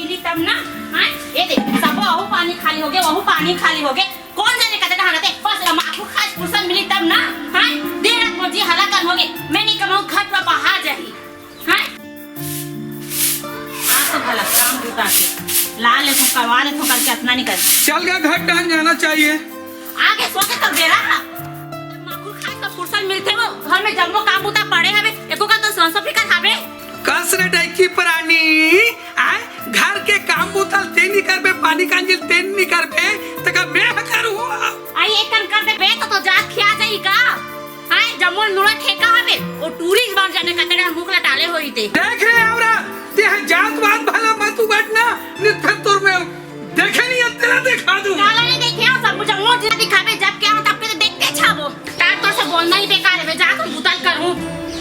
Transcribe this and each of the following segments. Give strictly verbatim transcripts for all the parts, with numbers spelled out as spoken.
मिली तब ना, हाँ? ये देख, सब वहू पानी खाली होगे, वहू पानी खाली होगे। कौन जाने कते कहाँ रहते? बस तमाकू खाए फुर्सत मिली तब ना, हाँ? दिन रात मोर जी हला कर होगे। मैं नहीं कमाऊँ, घर पर बाहर जाही, हाँ? आज तो भला काम बुता के ला ले तो करवा ले तो करके अपना नहीं कर। चल गा, घर टहन जाना चाहिए। आगे सो के तो बेरा हा। तमाकू खाए तो फुर्सत मिलथे वो। घर में जम्मो काम बुता पड़े हवे, एको का तो संसो फिकर हवे। कस रे डैकी प्राणी, आय, घर के काम बुता ल ते नी करबे, पानी कांजी ल ते नी करबे, त का मैं ह करूँ? आई एक कन कर दे बे, तो, तो जात खिया जाई का? आय, जम्मो ल नुरा ठेका हवे, ओ टूरी बन जाने कतड़ा मुख ल टाले होई ते। देख रे औरत, ते ह जात वात भला मत उगट ना, नित फेर तोर में देखे नहीं है, तेला दिखा दूँ। काला नहीं देखे हो, सब मुझे मुंह जिला दिखावे, जब क्या हो तब के तो देखते छाबो। तार तोर से बोलना ही बेकार है, मैं जा तो बुतल करूँ।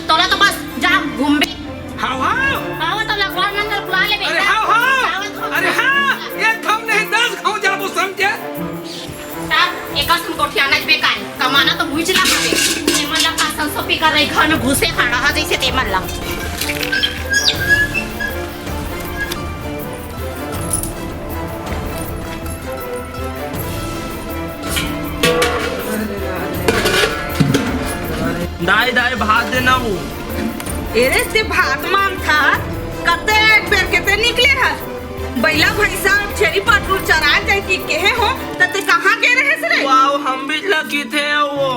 तोला तो बस जा घूमबे। हाँ, हाँ। हाँ, तो लगवा नंदर बुला ले अरे बेटा। हाँ, हाँ। जावत हो। अरे हाँ, एक घाव नहीं, दस घाव जाबो समझे। तार एक असन गोठियाना बेकार है, कमाना तो भूज ला हवे। ये मन ला का संसो पी कर रही, घर में घुसे खड़ा है जैसे ते मन ला। दाई, दाई, भात देना वो। एरे से भात मांगथा, कते एक बेर के ते निकले हस। बैला भैंसा, छेरी पठरू चरा जाए की केहे हो, त ते कहाँ गे रहेस रे? वाह, हम भी लगी थे वो।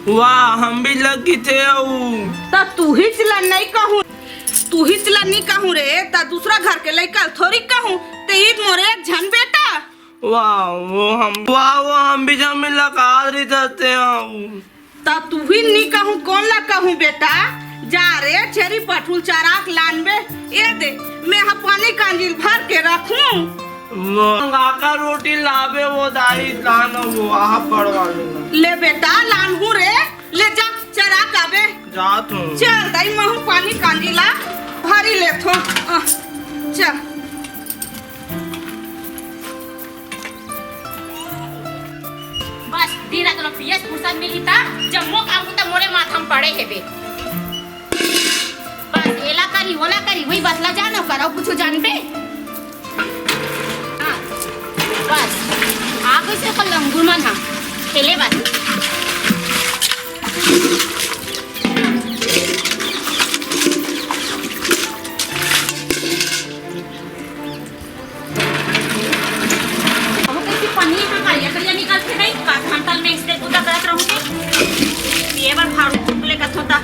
वाह, हम भी लगी थे वो। त तू ही चला नहीं कहूँ। तू ही चला नी कहूँ रे, त दूसरा घर के लइका ल थोरी कहूँ, ते ईद मोरे एक झन बेटा। वाह, वो हम, वाह, वो हम भी जमीन लगा रही जाते हैं। त तू ही नी कहूँ, कोन ला कहूँ बेटा? जा रे, छेरी पठुल चराक लानबे। ए दे, मैं ह पानी कांजिल भर के रखूँ। वो मंगाकर रोटी लाबे, वो दाई लान, वो आहा पड़वा लेना। ले बेटा, लानहूँ रे, ले जा, चराक आबे। जात हूँ। चल दाई, महू पानी कांजी ला भरी लेथो। अ, चल। बस, दिन रात लो पियस फुर्सत मिली ता, जम्मो काम तो मोरे माथा में पड़े हेबे। बस, एला करी, ओला करी, वही बतला जानो करो, कुछ जानबे। हाँ, बस, आ गइसे ओकर लंगुर मन ह, खेले बर। अब कइसे पनिया ह करिया करिया निकलथे नहीं, का धान तल में इसके गुदा करत रहूँगे, पिए बर फाड़ू लेकर होता।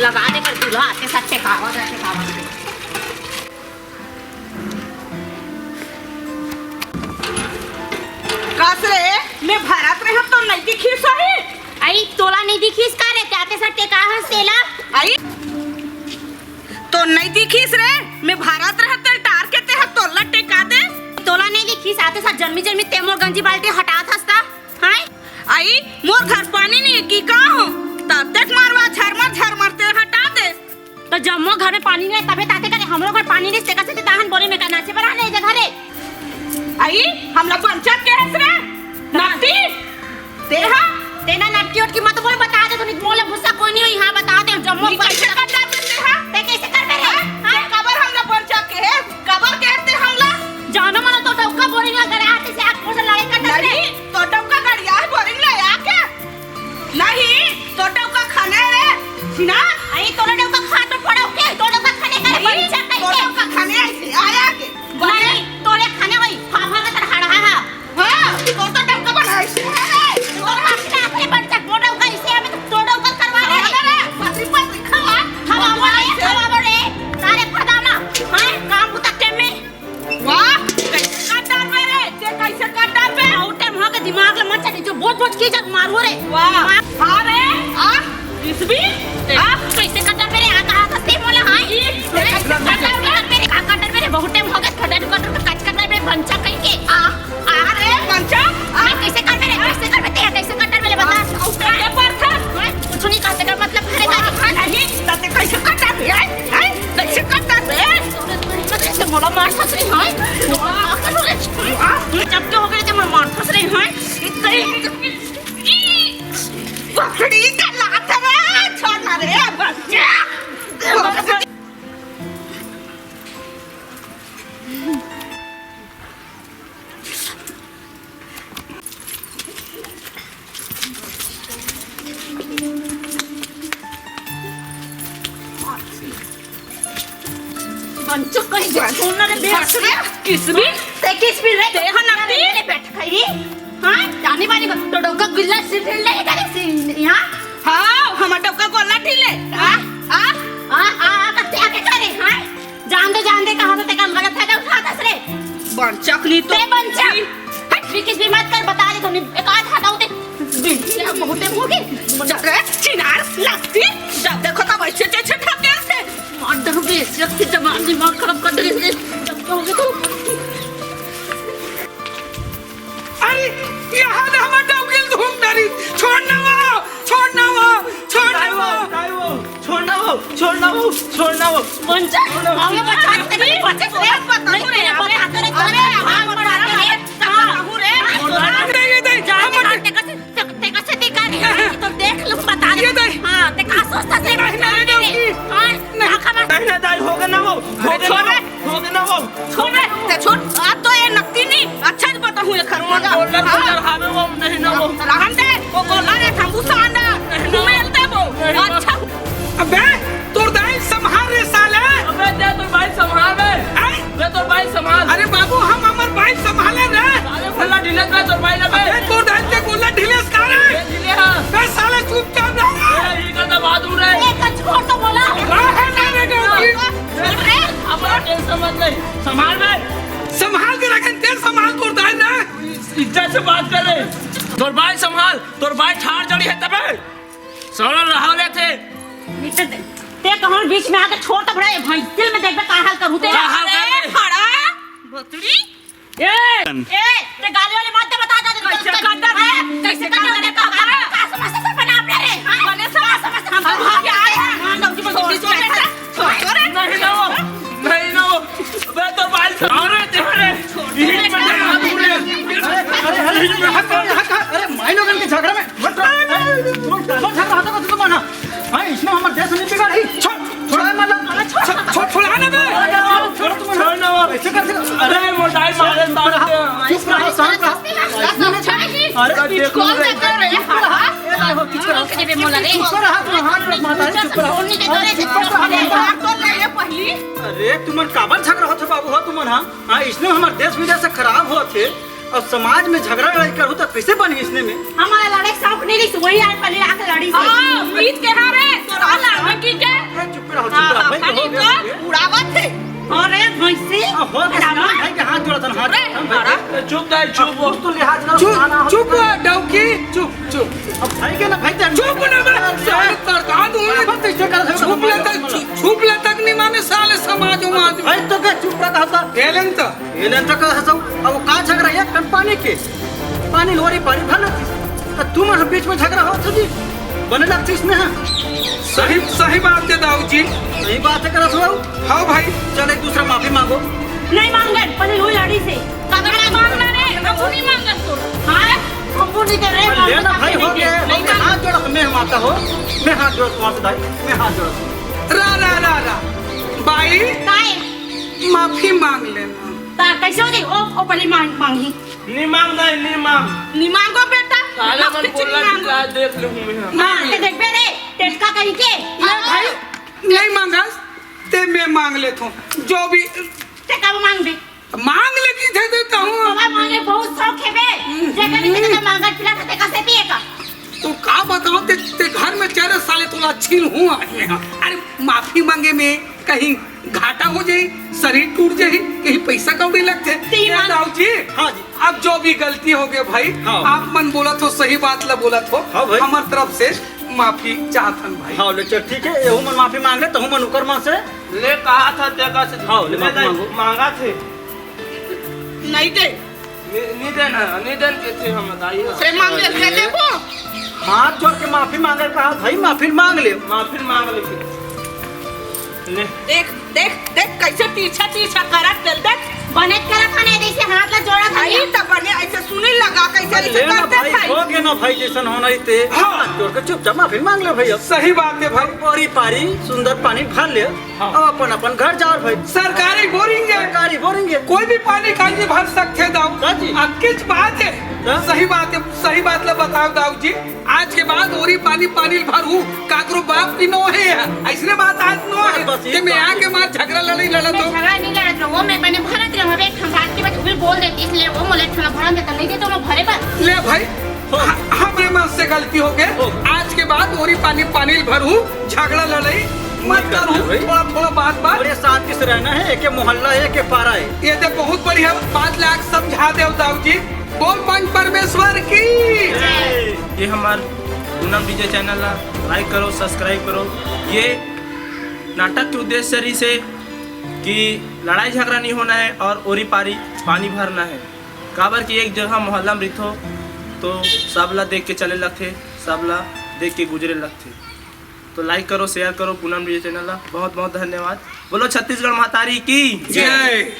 लगा दे कर दूल्हा आते साथ फेंकावा, फेंकावा। कस रे, मैं भरत रहत तो नहीं दिखिस होही? आई, तोला नहीं दिखिस का रे? ते आते साथ टेका हस तेला? आई, तो नहीं दिखिस रे, मैं भरत रहत ते टार के ते ह तोला टेका दे। तोला नहीं दिखिस, आते साथ जन्मी जन्मी ते मोर गंजी बाल्टी हटात हस ता, हाय? आई, मोर घर पानी नहीं की का हो? तब तक मारवा झरमर झरमर ते हटा दे। तो जम्मो घर में पानी नहीं, तबे ताते करे हमरो घर पानी नहीं, तेकर से ते ताहन बोरे में का नाचे बर आने जगह रे। आई, हमला पंचायत के हस रे? नट्टी? ते हा? ते ना नट्टी उटकी मत बोल, बता दे, तो नहीं मोला गुस्सा कोई नहीं होई, हाँ, बता दे, जम्मो ई कैसे कर जाते ते हा? ते कैसे कर मेरे? हाँ? हाँ? काबर हमला पंचायत के है? काबर कहते हमला? जानो मना तो डौका बोरिंग ला गड़े आते से आठ फुट लड़ाई करते नहीं, थे। तो डौका गड़िया है बोरिंग ला आके? नहीं, तो डौका खाने रे, सुना? आई तो डौका खा तो पड़ो के, तो डौका खाने का नहीं, पंचायत तो कैसे? डौका खाने ऐसे आया के? नहीं, तोरे खाने वही, फाफा का तर हड़ा हा। हाँ, तोर तो डौका बना ऐसे है रे। तोर मासी ना अपने बन तक मोटा उका इसे हमें तो तोड़ा उका करवा रहे। हाँ, रे, पतरी पतरी खवा। हम बोच बोच के जब मारू रे। वाह। हाँ रे। आ? इसवी? आ? कैसे कटर मेरे आ कहा था ते मोला, हाँ? ई? कैसे कटर मेरे? का कटर मेरे? बहुत टाइम हो गया, कटर, कटर, कच कटर मेरे बंचा कहीं के। आ, आ रे, बंचा? आ? मैं कैसे कर मेरे? कैसे कर मेरे? कैसे कटर मेरे बता? आ, आ, ये पर था। हाँ? कुछ नहीं कहते कर मतलब, अरे, हाँ, नहीं, तते कैसे कटर मेरे? हैं? कैसे कटर मेरे? कैसे मोला मार फंस रही है? आ, करो रे। आ, जब के हो गए, जब मैं मार फंस रही है। इतनी पकड़ी के लात रे, छोड़ ना रे, बच्चा। बंचो कहीं के छोड़ ना रे, बे। बस रे, किस भी? ते किस भी रे? ते हा नकली? ले बैठ खैरी। हाँ, जाने वाली को तो डोका गुल्ला से ढील नहीं करे सी, हाँ? हाँ, हम डोका गोला ढीले। हाँ, हाँ, हाँ, हाँ, हाँ, तो क्या के करे, हाँ? जान दे, जान दे, कहाँ से तेका गलत फायदा उठा दस रे। बंचक नहीं तो। ते बंचक। हट, भी किस भी मत कर, बता दे तुमने, एक आध हाथ आउते। बिल्कुल, बहुत टाइम हो गए। अरे, चिनार, लस्सी, जब देखो तब ऐसे, ऐसे, ऐसे ठोके से। मार डरू बे, एक के जबान दिमाग खराब कर दे रे। जब कहोगे तो। अरे, यहाँ तो हमार डौकी ल धूम डारी। छोड़ ना वो, छोड़ ना वो, छोड़ ना वो। छोड़ ना वो, छोड़ ना वो, छोड़ ना वो। कौन सा? छोड़ ना वो। आओ, ये बचा, तेरे को बचा, तेरे को बचा, नहीं, तेरे को बचा, तेरे को बचा, तेरे को बचा, तेरे को बचा। नहीं, नहीं, नहीं, हम तेरे को से, तेरे को से दिखा रही है, तो देख लो, बता दे। ये दे। हाँ, ते का सोचता से नहीं, नहीं, नहीं, नहीं। हाँ, नहीं। आँखा में नहीं, नहीं, दाई, हो गया ना वो, हो गया ना वो, हो गया ना वो। छोड़ बे, ते छोड़। अब तो ये नकली नहीं, अच्छा से बताऊँ ये खरवा का। बोलना तो हाँ। डर हावे वो, नहीं ना वो। रहन दे, वो बोला रे, थम्बू सांडा। नहीं ना। घूमे दे वो। नहीं ना। अच्छा। अबे, तोर दाई संभाल रे साले। अबे, दे तोर भाई संभाल बे। हैं? दे तोर भाई संभाल। अरे बाबू, हम हमर भाई संभाले रे। साले गोला ढीले बे, तोर भाई ना बे। अबे, तोर दाई के गोला ढीले साले। ये ढीले हाँ। बे साले, चुपचाप रह। ये ही का दबा दूँ रे। ये का छोड़ तो बोला। कहाँ है ना रे डौकी? छोड़ रे। अब टेंशन मत ले। संभाल बे। संभाल के रखे, तेल संभाल तोर दाई ना। इज्जत से बात कर रे। तोर भाई संभाल, तोर भाई ठाड़ जड़ी है तबे। सरल रहो ले थे। मित्र दे, ते कहूँ बीच में आके छोड़ तो बड़ा, ये भाई दिल में देखबे का हाल करूँ ते। का हाल कर ले? खड़ा, भोसड़ी। ए! ए, ते गाली वाली मत दे, बता दे, कैसे करता है? कैसे करता है? का, का, का समस्या से बना अपने रे? हाँ? बने समस्या, समस्या, हम तो क्या आए हैं? हाँ, डौकी बंदी बीच में। छोड़, छोड़, छोड़। नहीं ना वो, नहीं ना वो। अबे तो भाई साहब, अरे, अरे, अरे, अरे, माई लोगन के झगड़ा में, मत रहो। अरे, तुम झगड़ा होता तो तुम ना। हाँ, इसने हमारे देश में बिगाड़ी। छोड़, छोड़, मतलब, छोड़, छोड़, छोड़, ना बे। छोड़, तुम छोड़ ना वो। ऐसे कर दे। अरे, मोटाई मारे चुप रहा, साथ। चुप रहा, शांत रहा। अरे, देख लो रे। चुप रहा। ए, देखो, चुप रहा। चुप रहा, तुम हाथ मत माता रे, चुप रहा। चुप रहा, चुप रहा। अरे, तुमन काबर झगड़ा होथे बाबू हो तुमन, हाँ? हाँ, इसने हमर देश विदेश से खराब होत हे, अउ समाज में झगड़ा लड़ाई करहू त कइसे बनही इसने में? हमारा लड़े के शौक नहीं रही, वही आज पहले आके लड़ी से। हाँ, प्रीत के हाँ रे, तोरा लड़की के। अरे चुप रहो, हाँ, चुप रहो, हाँ, भाई, खाली हो गया, तो हो गया। उड़ावत है। अरे भैंसी। हाँ, हो गया, उड़ावत। भाई के हाथ जोड़ा था, हाथ अरे, जोड़ा था, भाई। अरे चुप दाई, चुप। अब कुछ तो लिहाज ना चुप, माना हो। चुप, डौकी, चुप, चुप। अब भाई के ना, भाई के चुप ना बे, साले सरकार दूंगी। अब तो इसे कर दे, चुप ले तक, चुप, चुप ले तक नहीं माने साले समाज उमाज। भाई तो क्या चुप रहा था? एलन तो। एलन तो का हंसो, अब वो का झगड़ा, एक टन पानी के, पानी लोरी पानी भर लेती, तो तुम हम बीच में झगड़ा हो जी, बने लगती इसमें है। सही, सही बात है दाऊ जी। सही बात है, करत हो। हाँ भाई। चल एक दूसरा माफी मांगो। नहीं मांगन, पहले वही लड़ी से। कगड़ा मांगना रे, हम नहीं मांगन तो। हाँ, हम वो नहीं कर रहे, पर मांगन लेना तो भाई हो नहीं गया, दे। नहीं मांगन। हाथ जोड़ा, मैं माता हो, मैं हाथ जोड़ा तुम्हारे भाई, मैं हाथ जोड़ा। रा, रा, रा, रा। बाई, काय? माफी मांग लेना। ता कैसे हो जाई? ओ, ओ पहले मांग, मांगी। नी मांग दाई, नी मांग। नी मांगो बेटा, साले मन कुछ बोला नहीं कि मांगो। आज देख लूं मैं। हाँ, ते देखबे रे, टेटका कहीं के। ले भाई, नहीं मांगस, ते मैं मांग लेथों। जो भी। ते कब मांगबे? मांग ले की दे देता हूँ। बाबा मांगे बहुत शौक है बे। हम्म। जेकर भी तेरे मांगत फिरा ते कसे पिए का? तो का बताओ ते, ते घर में चेहरे साले तोला छीन हूँ आज मैं। हाँ। अरे माफी मांगे में कहीं घाटा हो जाही, शरीर टूट जाही, कहीं पैसा कौड़ी लगथे। ते ये मान- दाऊ जी, हाँ जी। अब जो भी गलती हो गए भाई, हाँ। आप मन बोलत हो, सही बात ला बोलत हो, हाँ भाई। हमर तरफ से माफी चाहत हन भाई। हाँ, ले चल, ठीक है, एहू मन माफी मांग ले, तहू मन उकर मन से। ले कहा था, ते का से हाँ, ले ले माफी दाई, मांगो। मांगा थे। नहीं दे। नि-, निदेन, निदेन के थे हम दाई। से मांग ले, से देबो। हाथ जोड़ के माफी मांगे कहा भाई, माफी मांग ले। माफी मांग ले फिर। ले। देख, देख, देख, कैसे तिरछा, तिरछा करत चल, देख। बने करत हन, जैसे हाथ ला जोड़त हन। भाई, त बने ऐसे सुने लगा, कैसे अरे ऐसे ले ना करते भाई, भाई। हो गया ना भाई, जैसन होना ही ते। हाँ। हाथ जोड़ के चुपचाप माफी मांग ले भाई अब। सही बात है भाई। ओरी पारी सुंदर पानी भर ले। हाँ। अब अपन, अपन घर जाओ भाई। सरकारी बोरिंग है। सरकारी बोरिंग है। कोई भी पानी काहे नहीं भर सकते दाऊ। हाँ जी। अक्किच बात है। हाँ। सही बात है, सही बात ला बताओ दाऊ जी। आज के बाद ओरी पानी पानी भरू, काकरो बाप भी नो है, ऐसने बात आज नो है। बस ये ते में बात आके मार झगड़ा लड़ाई लड़त हो। झगड़ा नहीं लड़त रहो, मैं बने भरत रहूं, अबे एक ठन बात के बाद वो भी बोल देती, इसलिए वो मोले ठन भरन देता नहीं देता, वो भरे बस। ले भाई, हो। ह-, हमरे मन से गलती हो गए। हो। आज के बाद ओरी पानी पानी भरू, झगड़ा लड़ाई मत नहीं करना करू, है भाई। थोड़ा थोड़ा बात बात। और ये शांति से रहना है, एक मोहल्ला है, एक पारा है। ये तो बहुत बढ़िया बात ला समझा दे दाऊ जी। बोल पंच परमेश्वर की। ये हमार पूनम डीजे चैनल ला लाइक करो, सब्सक्राइब करो। ये नाटक के उद्देश्य रहिस हे कि लड़ाई झगड़ा नहीं होना है और ओरी पारी पानी भरना है। काबर कि एक जगह मोहल्ला में रहिथो तो सब ला देख के चले लगथे, सब ला देख के गुजरे लगथे। तो लाइक करो, शेयर करो पूनम डीजे चैनल ला। बहुत बहुत धन्यवाद। बोलो छत्तीसगढ़ महतारी की जय।